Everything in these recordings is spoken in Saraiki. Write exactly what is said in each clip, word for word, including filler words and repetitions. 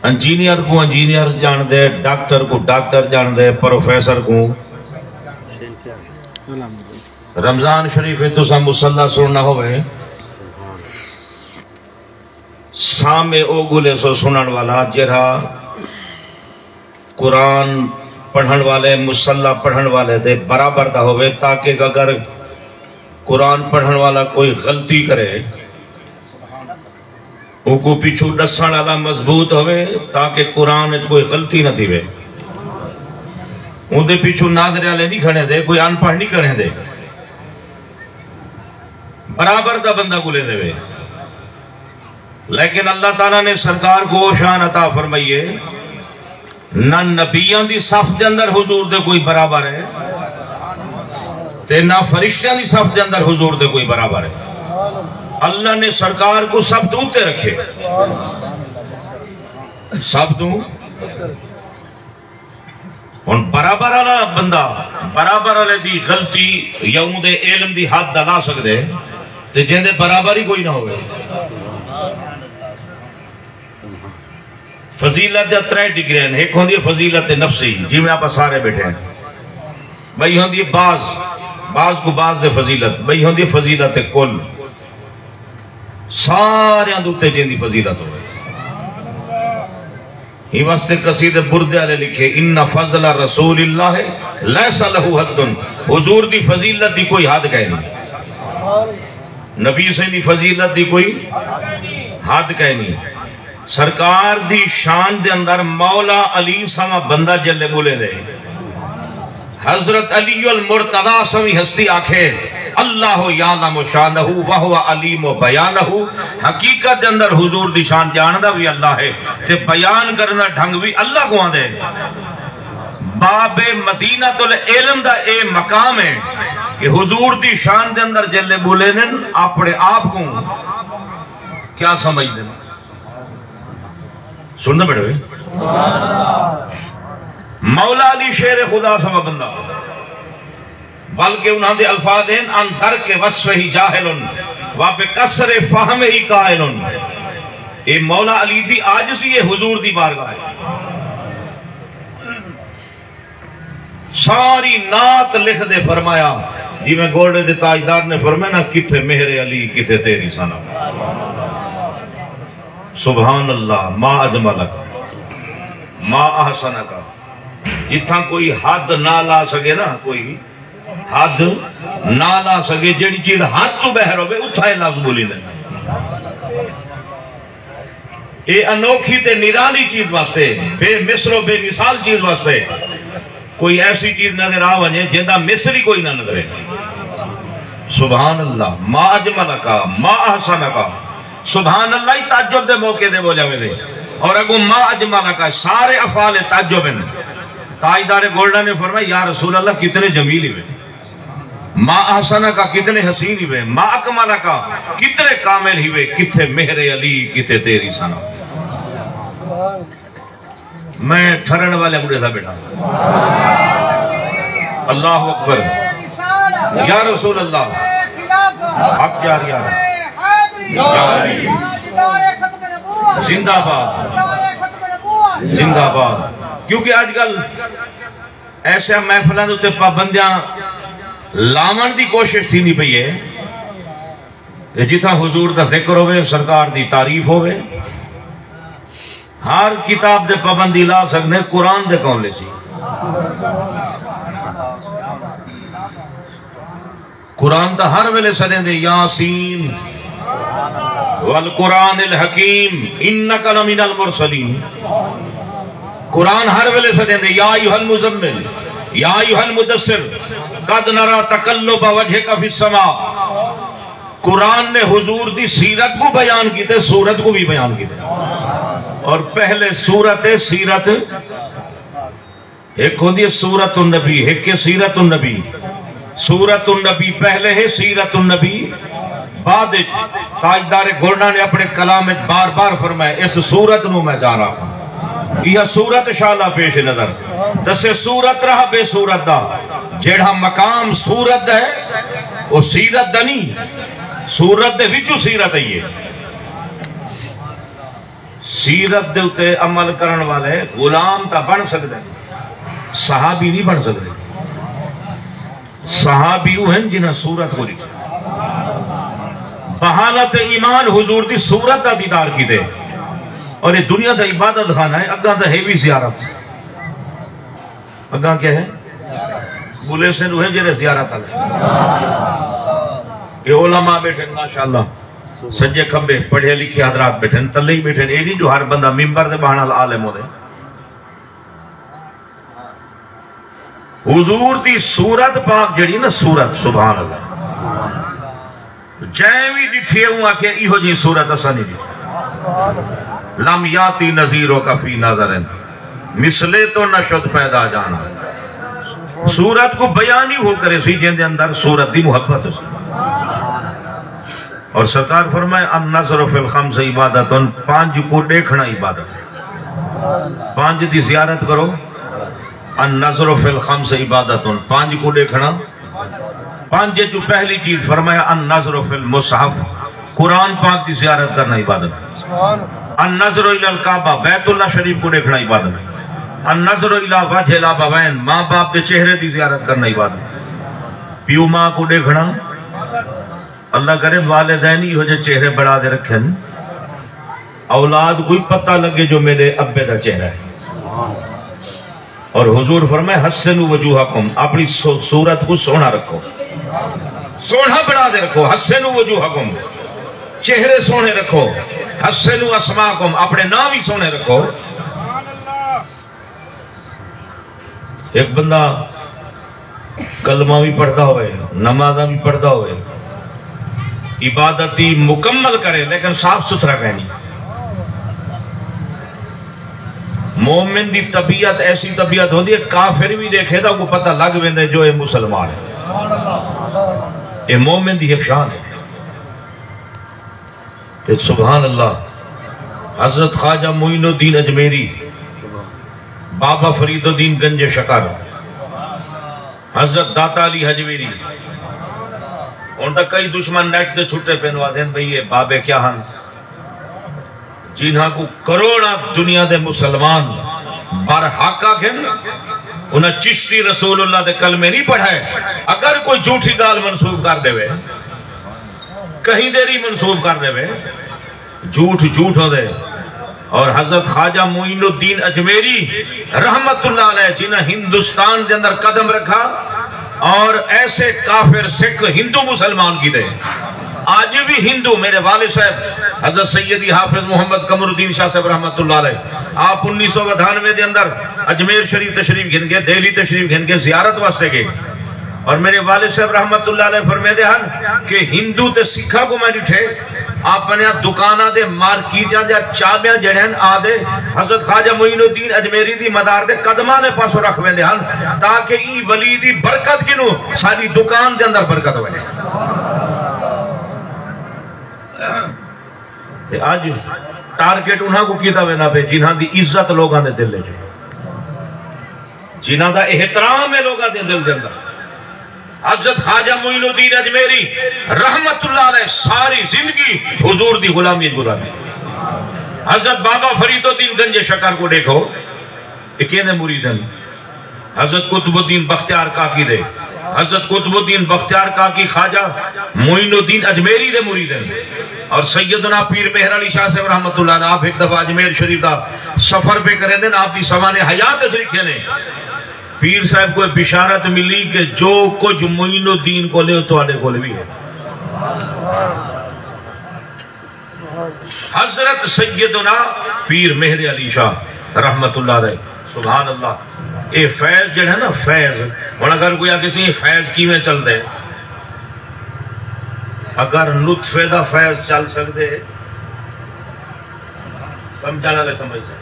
انجینئر کوں انجینئر ڄاݨدے، ڈاکٹر کوں ڈاکٹر ڄاݨدے، پروفیسر کوں۔ رمضان شریف وچ تساں مصلی سݨنا ہووے، سامع او ڳولے سو سݨݨ والا جیڑھا قرآن پڑھݨ والے، مصلی پڑھݨ والے دے برابر دا ہووے، تاکہ اگر قرآن پڑھݨ والا کوئی غلطی کرے، اوکوں پچھوں ݙسݨ والا مضبوط ہووے، تاکہ قرآن وچ کوئی غلطی نہ تھیوے۔ اوندے پچھوں نادرے والے نہیں کھڑے دے، کوئی ان پڑھ نہیں کھڑے دے، برابر دا بندہ ڳولے دے وے۔ لیکن اللہ تعالیٰ نے سرکار کو او شان عطا فرمائی ہے، نہ نبیاں دی صف دے اندر حضور دے کوئی برابر ہے، تے نہ فرشتیاں دی صف دے اندر حضور دے کوئی برابر ہے۔ اللہ نے سرکار کو سب تو اتے رکھے، سب تو۔ ہن برابر والا بندہ برابر والے دی غلطی یا اون دے علم دی حد دا لا سکدے، تے جیندے برابر ہی کوئی نہ ہوئے۔ فضیلت دے ترے ڈگریاں ہن، ہک ہوندی ہے فضیلت نفسی، جیویں آپاں سارے بیٹھے ہیں، ٻئی ہوندی ہے بعض، بعض کو بعض دے فضیلت، ٻئی ہوندی ہے فضیلت کل، ساریاں دے اتے جیندی فضیلت ہوئے۔ ہی واسطے قصیدے بردے والے لکھے، ان فضل رسول اللہ لیس لہ حد، حضور دی فضیلت دی کوئی حد کائے نہیں، نبی سائیں دی فضیلت دی کوئی حد کائے نہیں۔ سرکار دی شان دے اندر مولا علی سوا بندہ جلے ٻولے دے۔ حضرت علی المرتضی سویں ہستی آکھے، اللہ یعلم شانہ وہو علیم بیانہ، حقیقت دے اندر حضور دی شان ڄاݨدا وی اللہ ہے تے بیان کرݨ دا ڈھنگ وی اللہ کوں آندے۔ باب مدینۃ العلم دا اے مقام ہے کہ حضور دی شان دے اندر جلے ٻولے نن اپݨے آپ کوں کیا سمجھدے؟ سننا پڑے ہوئے۔ مولا علی شیر خدا سوا بندہ، بلکہ انہاں دے الفاظ ہیں، ان درک وصف ہی جاہل، و بقصر فہم ہی قائل۔ اے مولا علی دی عاجزی ہے حضور دی بارگاہ ہے۔ ساری نعت لکھ دے فرمایا، جی میں گولڈے دے تاجدار نے فرمایا نا، کتھے مہر علی، کتھے تیری صنم۔ سبحان اللہ، ما اجملک، ما احسنک۔ جتھاں کوئی حد نہ لا سکے نا، کوئی حد نہ لا سکے، جیڑھی چیز حد تو باہر ہوے، اتھاں اے لفظ بولی دے۔ اے انوکھی تے نرالی چیز واسطے، بے مثل و بے مثال چیز واسطے کوئی ایسی چیز نظر آ ونجے جیندا مثل ہی کوئی نہ نظرے۔ سبحان اللہ، ما اجملک، ما احسنک۔ سبحان اللہ ہی تعجب دے موقع دے بولیا ویندے۔ اور اگوں ما اجملک، سارے افعال تعجب ہیں۔ تاجدار گولڈا نے فرمایا، یا رسول اللہ، کتنے جمیل ہی وے۔ ما احسنک، کتنے حسین ہی وے۔ ما اکملک، کتنے کامل ہی وے۔ کتھے مہر علی، کتھے تیری صنم۔ میں ٹھرن والے مڑے تھا بیٹھا۔ اللہ اکبر۔ یا رسول اللہ۔ حق یار یار۔ زندہ باد۔ زندہ باد۔ کیونکہ آج کل ایسے محفلوں دے اتے پابندیاں لاوݨ دی کوشش تھیندی پئی ہے۔ تے جتھاں حضور دا ذکر ہووے، سرکار دی تعریف ہووے، ہر کتاب دے پابندی لا سڳدے، قرآن دے کون لیسی؟ قرآن تاں ہر ویلے سݙیندے، یاسین والقرآن الحکیم انک لمن المرسلین۔ قرآن ہر ویلے سݙیندے، یا ایھا المزمل، یا ایھا المدثر، قد نری تقلب وجھک فی السماء۔ قرآن نے حضور دی سیرت کو بیان کیتے، صورت کو بھی بیان کیتے۔ اور پہلے صورت ہے، سیرت ہک ہوندی ہے سورت النبی، ہک ہے سیرت النبی۔ سورت النبی پہلے ہے، سیرت النبی بعد وچ۔ تاجدار گولڈا نے اپنے کلام وچ بار بار فرمایا، اس سورت نو میں جان آکھاں۔ یہ سورت شالا پیش نظر۔ دسے سورت رہا بے سورت دا، جیڑھا مقام سورت دا ہے، وہ سیرت دا نہیں۔ سورت دے وچوں سیرت آئی ہے۔ سیرت دے اتے عمل کرݨ والے غلام تاں بݨ سڳدن، صحابی نہیں بݨ سڳدے۔ صحابی اوہ ہن جنہاں سورت کوں ݙٹھا۔ بحالت ایمان حضور دی صورت دا دیدار کیتے۔ اور یہ دنیا دا عبادت خانہ ہے، اڳاں تاں ہے وی زیارت۔ اڳاں کیا ہے؟ ٻولے سن اوہ جڑے زیارت والے۔ یہ علماء ٻیٹھن ماشاءاللہ، سڄے کھٻے پڑھے لکھے حضرات ٻیٹھن، تلے ہی ٻیٹھن۔ اے نہیں جو ہر بندہ ممبر تے ٻہݨ والا عالم ہوندے۔ حضور دی صورت پاک جڑی نا، صورت، سبحان اللہ، جئیں وی ݙٹھی ہے اوں آکھیا ایہو جئی صورت اساں نہیں ݙٹھی۔ لم یاتی نظیرک فی نظر، مثلے تو نہ شد پیدا جانا۔ صورت کوں بیان ہی ہو کرے سی جیندے اندر صورت دی محبت سی۔ اور سرکار فرمائے، النظر فی الخمس عبادت، پنج کو ݙیکھݨا عبادت۔ پنج دی زیارت کرو۔ النظر فی الخمس عبادت، پنج کو ݙیکھݨا۔ پنج جو پہلی چیز فرمایا، النظر فی المصحف، قرآن پاک دی زیارت کرݨا عبادت۔ النظر الی الکعبہ، بیت اللہ شریف کوں ݙیکھݨا عبادت۔ النظر الی وجہ الابوین، ماں باپ دے چہرے دی زیارت کرݨا عبادت۔ پیو ماں کوں ݙیکھݨا۔ اللہ کرے والدین ایہو جے چہرے بݨا تے رکھن، اولاد کوں پتہ لڳے جو میݙے ابے دا چہرہ ہے۔ اور حضور فرمائے، حسنوا وجوہکم، اپݨی سو-، صورت کوں سوہݨا رکھو، سوہݨا بݨا تے رکھو۔ حسنوا وجوہکم، چہرے سوہݨے رکھو۔ حسنوا اسماءکم، اپݨے ناں وی سوہݨے رکھو۔ ایک بندہ کلمہ بھی پڑھدا ہوئے، نمازاں بھی پڑھدا ہوئے، عبادت دی مکمل کرے، لیکن صاف ستھرا کائنی۔ مومن دی طبیعت ایسی طبیعت ہوندی ہے، کافر بھی ݙیکھے تاں اوکوں پتہ لڳ ویندے جو اے مسلمان ہے۔ اے مومن دی ایک شان ہے۔ تے سبحان اللہ، حضرت خواجہ معین الدین اجمیری، بابا فرید الدین گنج شکر، حضرت داتا علی ہجویری، ہݨ تاں کئی دشمن نیٹ تے چھٹے پئن، آہدن بھئی اے بابے کیا ہن؟ جنہاں کوں کروڑاں دنیا دے مسلمان برحق آکھن، انہاں چشتی رسول اللہ دے کلمے نہیں پڑھائے۔ اگر کوئی جھوٹی ڳالھ منسوب کر ݙیوے، کہیں دے ری منسوب کر ݙیوے، جھوٹ جھوٹ ہوندے۔ اور حضرت خواجہ معین الدین اجمیری رحمت اللہ علیہ، جنہاں ہندوستان دے اندر قدم رکھا اور ایسے کافر سکھ ہندو مسلمان کیتے، اڄ وی ہندو، میرے والد صاحب حضرت سیدی حافظ محمد قمر الدین شاہ صاحب رحمت اللہ علیہ، آپ انیس سو ودھانوے دے اندر اجمیر شریف تشریف گھن گئے، دہلی تشریف گھن گئے، زیارت واسطے گئے۔ اور میرے والد صاحب رحمت اللہ علیہ فرمیندے ہن کہ ہندو تے سکھاں کوں میں ݙٹھے، اپݨیاں دکاناں دے، مارکیٹاں دیاں چابیاں جڑے ہن، آہدے حضرت خواجہ معین الدین اجمیری دی مزار دے قدماں دے پاسوں رکھ ویندے ہن، تاکہ ایں ولی دی برکت کنوں ساݙی دکان دے اندر برکت ونڄے۔ تے اڄ ٹارگٹ انہاں کوں کیتا ویندا پئے جنہاں دی عزت لوکاں دے دل وچ ہے، جنہاں دا احترام ہے لوکاں دے دل دے اندر۔ حضرت خواجہ معین الدین اجمیری رحمت اللہ علیہ ساری زندگی حضور دی غلامی وچ گزاری۔ حضرت بابا فرید الدین گنج شکر کوں ݙیکھو، اے کیندے مرید ہن؟ حضرت قطب الدین بختیار کاکی دے، حضرت قطب الدین بختیار کاکی خواجہ معین الدین اجمیری دے مرید ہن۔ اور سیدنا پیر مہر علی شاہ صاحب رحمت اللہ علیہ آپ ہک دفعہ اجمیر شریف دا سفر پئے کریندے ہن، آپ دی سوانح حیات وچ لکھے نے۔ پیر صاحب کوں بشارت ملی کہ جو کجھ معین الدین کول ہے، او تہاݙے کول وی ہے۔ حضرت سیدنا پیر مہر علی شاہ رحمت اللہ علیہ، سبحان اللہ، اے فیض جڑا ہے نا، فیض، ہݨ اگر کوئی آکھے سی فیض کیویں چلدے، اگر نطفے دا فیض چل سڳدے، سمجھݨ والے سمجھ سڳدے۔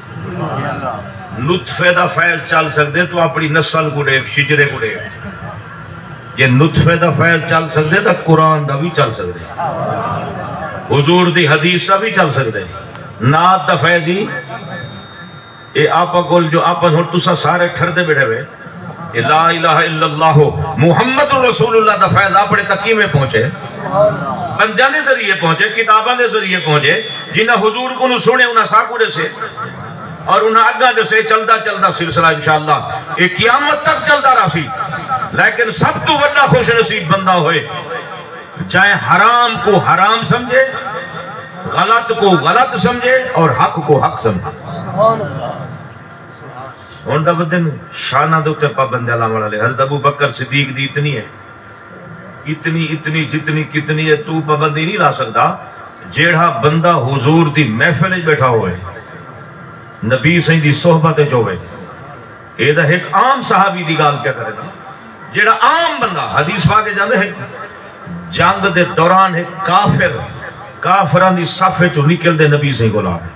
نطفے دا فیض چل سڳدے تو اپݨی نسل کوں ݙیکھ، شجرے کوں ݙیکھ۔ جے نطفے دا فیض چل سڳدے تاں قرآن دا وی چل سڳدے، حضور دی حدیث دا وی چل سڳدے۔ نعت دا فیض ہی اے آپاں کول جو آپاں ہݨ تساں سارے ٹھردے ٻیٹھے وے، اے لا الہ الا اللہ محمد رسول اللہ دا فیض اپݨے تک کیویں پہنچے؟ بندیاں دے ذریعے پہنچے، کتاباں دے ذریعے پہنچے۔ جنہاں حضور کو نو سنے، انہاں ساکو ݙسے اور انہاں اگاں ݙسے۔ چلدا چلدا سلسلہ انشاءاللہ اے قیامت تک چلدا رہسی۔ لیکن سب تو وݙا خوش نصیب بندہ ہوئے جائیں حرام کو حرام سمجھے، غلط کو غلط سمجھے اور حق کو حق سمجھے۔ ہن دا بدن شانہ دے اتے پابندیاں لاوݨ والے۔ حضرت ابو بکر صدیق دی اتنی ہے، اتنی، اتنی، جتنی، کتنی ہے، تو پابندی نہیں لا سکدا۔ جیڑھا بندہ حضور دی محفل وچ بیٹھا ہوئے، نبی سائیں دی صحبت وچ ہوئے، اے دا ہک عام صحابی دی ڳالھ پیا کرے نا، جیڑھا عام بندہ، حدیث پاک وچ آندے، ہک جنگ دے دوران ہک کافر، کافراں دی صف وچوں نکل دے نبی سائیں کول آ کے،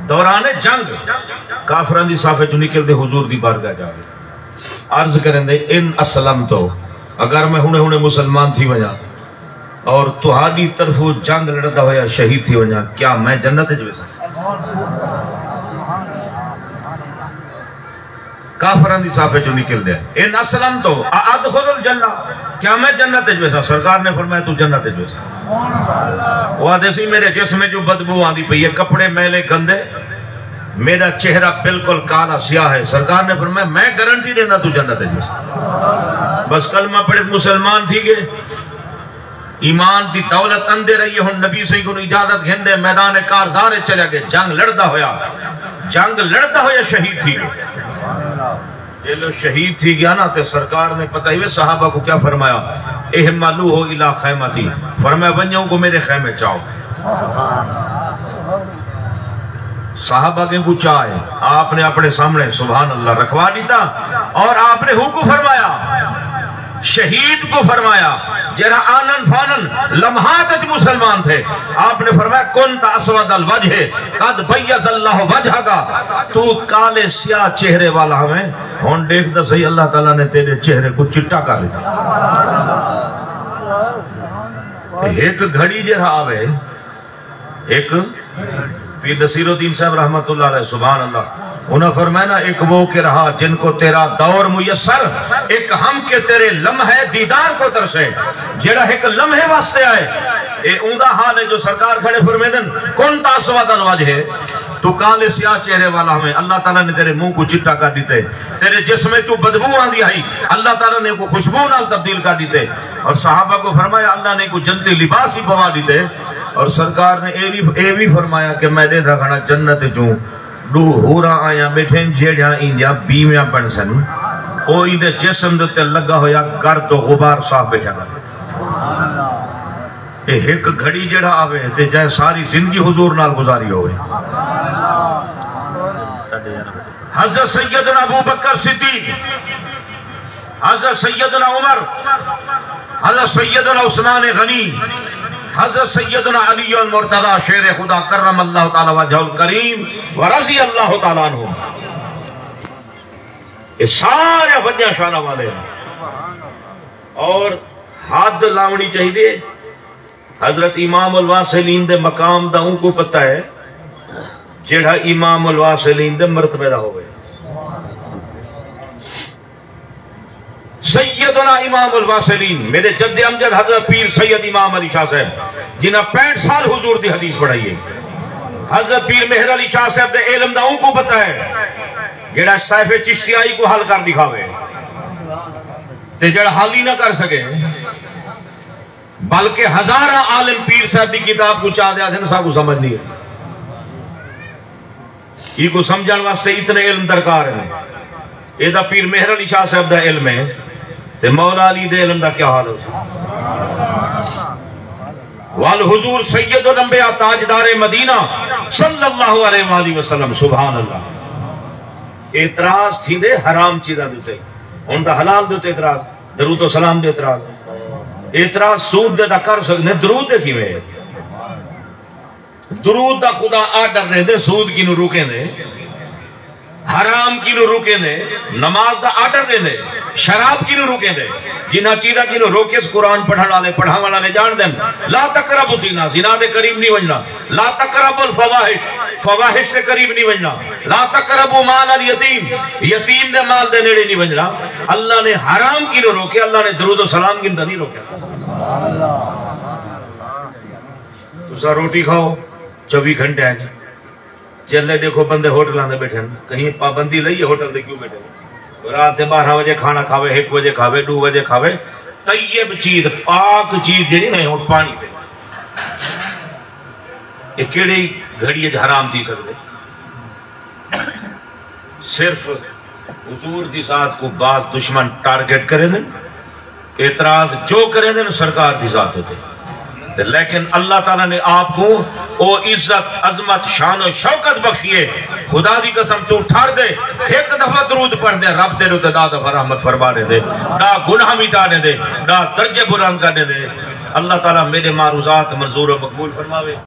دوران جنگ کافراں دی صف وچوں نکل دے حضور دی بارگاہ جا کے عرض کریں دے، ان اسلمت، اگر میں ہنے ہنے مسلمان تھی ونجاں اور تہاݙی طرفوں جنگ لڑدا ہویا شہید تھی ونجاں، کیا میں جنت وچ ویساں؟ کافراں دی صف وچوں نکل دے، ان اسلمت، ادخل الجنہ، کیا میں جنت وچ ویساں؟ سرکار نے فرمایا، تو جنت وچ ویساں۔ وہ آدھے سی، میرے جسم وچوں بدبو آندی پئی ہے، کپڑے میلے گندے، میرا چہرہ بالکل کالا سیاہ ہے۔ سرکار نے فرمایا، میں گارنٹی ݙیندا تو جنت وچ ویساں۔ بس کلمہ پڑھ مسلمان تھی ڳئے، ایمان دی دولت اندے رہی ہے۔ ہن نبی سائیں کوں اجازت گھن دے میدان کارزار وچ چلیا ڳئے، جنگ لڑدا ہویا، جنگ لڑدا ہویا شہید تھی ڳئے۔ جیلو شہید تھی ڳیا نا، تے سرکار نے، پتہ ہی وے صحابہ کو کیا فرمایا، احملوہ الی خیمتی، فرمایا، ونڄو کو میرے خیمے چاؤ۔ صحابہ کے کو چائے، آپ نے اپنے سامنے سبحان اللہ رکھوا دیتا اور آپ نے ہو کو فرمایا، شہید کو فرمایا، جڑا آنن فانن لمحات وچ مسلمان تھے، آپ نے فرمایا، کنت اسود الوجہ قد بیض اللہ وجہک، تو کالے سیاہ چہرے والا ہویں، ہن ݙیکھ تاں صحیح، اللہ تعالیٰ نے تیݙے چہرے کوں چٹا کر ݙتا۔ ہک گھڑی جیڑھا آوے، ہک پیر نصیر الدین صاحب رحمۃ اللہ علیہ، سبحان اللہ، انہاں فرمایا نا، ایک وہ کہ رہا جن کو تیرا دور میسر، ایک ہم کہ تیرے لمحے دیدار کو ترسے۔ جیڑھا ہک لمحے واسطے آئے، اے اوندا حال ہے جو سرکار کھڑے فرمیندن، کنت اسود الوجہ، تو کالے سیاہ چہرے والا ہویں، اللہ تعالیٰ نے تیرے منہ کو چٹا کر ݙتے، تیرے جسم چوں بدبو آندی ہئی، اللہ تعالیٰ نے کو خوشبو نال تبدیل کر ݙتے۔ اور صحابہ کو فرمایا، اللہ نے کو جنتی لباس ہی پوا ݙتے۔ اور سرکار نے اے وی، اے وی فرمایا کہ میں ݙیکھاں کھڑا جنت چوں ݙو حوراں آیاں ٻیٹھن، جیڑھیاں ایندیاں بیویاں بݨسن، او ایندے جسم دے اتے لڳا ہویا گرد و غبار صاف ٻیٹھا کر۔ اے ہک گھڑی جیڑھا آوے تے جائے ساری زندگی حضور نال گزاری ہوئے۔ حضرت سیدنا ابو بکر صدیق، حضرت سیدنا عمر، حضرت سیدنا عثمان غنی، حضرت سیدنا علی المرتضی شیر خدا کرم اللہ تعالیٰ وجہ الکریم و رضی اللہ تعالیٰ عنہ، یہ سارے وڈیاں شانہ والے ہیں۔ اور حد لاوݨی چاہیے۔ حضرت امام الواصلین دے مقام دا اونکوں پتہ ہے جیڑھا امام الواصلین دے مرتبے دا ہوئے۔ سیدنا امام الواصلین، میرے جد امجد حضرت پیر سید امام علی شاہ صاحب، جنہاں پینٹھ سال حضور دی حدیث پڑھائی ہے۔ حضرت پیر مہر علی شاہ صاحب دے علم دا اونکوں پتہ ہے جیڑھا سیف چشتیائی کو حل کر ݙکھاوے تے جیڑھا حل ہی نہ کر سکے، بلکہ ہزاراں عالم پیر صاحب دی کتاب کو چا دے آدھن، ساکوں سمجھ نہیں ہے۔ ای کو سمجھن واسطے اتنے علم درکار ہیں۔ اے دا پیر مہر علی شاہ صاحب دا علم ہے، تے مولا علی دے علم دا کیا حال ہو سکتا؟ وال حضور سید الانبیاء تاجدار مدینہ صلی اللہ علیہ وآلہ وسلم، سبحان اللہ۔ اعتراض تھی دے حرام چیزاں دے تے، ہن دا حلال دے تے اعتراض۔ درود و سلام دے اعتراض۔ اعتراض سود دے دا کر سکدے، درود دے کیویں؟ درود دا خدا آرڈر ݙیندے، سود کینوں روکیندے، حرام کینوں روکیندے، نماز دا آرڈر ݙیندے، شراب کینوں روکیندے۔ جنہاں چیزاں کینوں روکیس، قرآن پڑھݨ والے، پڑھاوݨ والے ڄاݨدن، لا تقربوا الزنا، زنا دے قریب نہیں ونڄݨا، لا تقربوا الفواحش، فواحش دے قریب نہیں ونڄݨا، لا تقربوا مال الیتیم، یتیم دے مال دے نیڑے نہیں ونڄݨا۔ اللہ نے حرام کینوں روکیا؟ اللہ نے درود و سلام کینوں تاں نہیں روکیا۔ تساں روٹی کھاؤ چووی گھنٹے ہیں جی۔ جیلے دیکھو بندے ہوٹلاں دے بیٹھے ہیں، کہیں پابندی لئی ہے ہوٹل دے کیوں بیٹھے ہیں؟ رات دے بارہ وجے کھانا کھاوے، ایک وجے کھاوے، دو وجے کھاوے، طیب چیز، پاک چیز جڑی نہیں، ہن پانی پہ یہ کیڑی گھڑی ہے حرام تھی سکدے؟ صرف حضور دی ذات کو بعض دشمن ٹارگٹ کرے دن، اعتراض جو کرے دن سرکار دی ذات ہوتے۔ تے لیکن اللہ تعالیٰ نے آپ کو او عزت، عظمت، شان و شوکت بخشی ہے۔ خدا دی قسم تو ٹھر دے، ایک دفعہ درود پڑھ دے، رب تیرے تے دا دفعہ رحمت فرما دے دے، دا گناہ مٹا دے دے، دا درجے بلند کر دے دے۔ اللہ تعالیٰ میرے معروضات منظور و مقبول فرماوے۔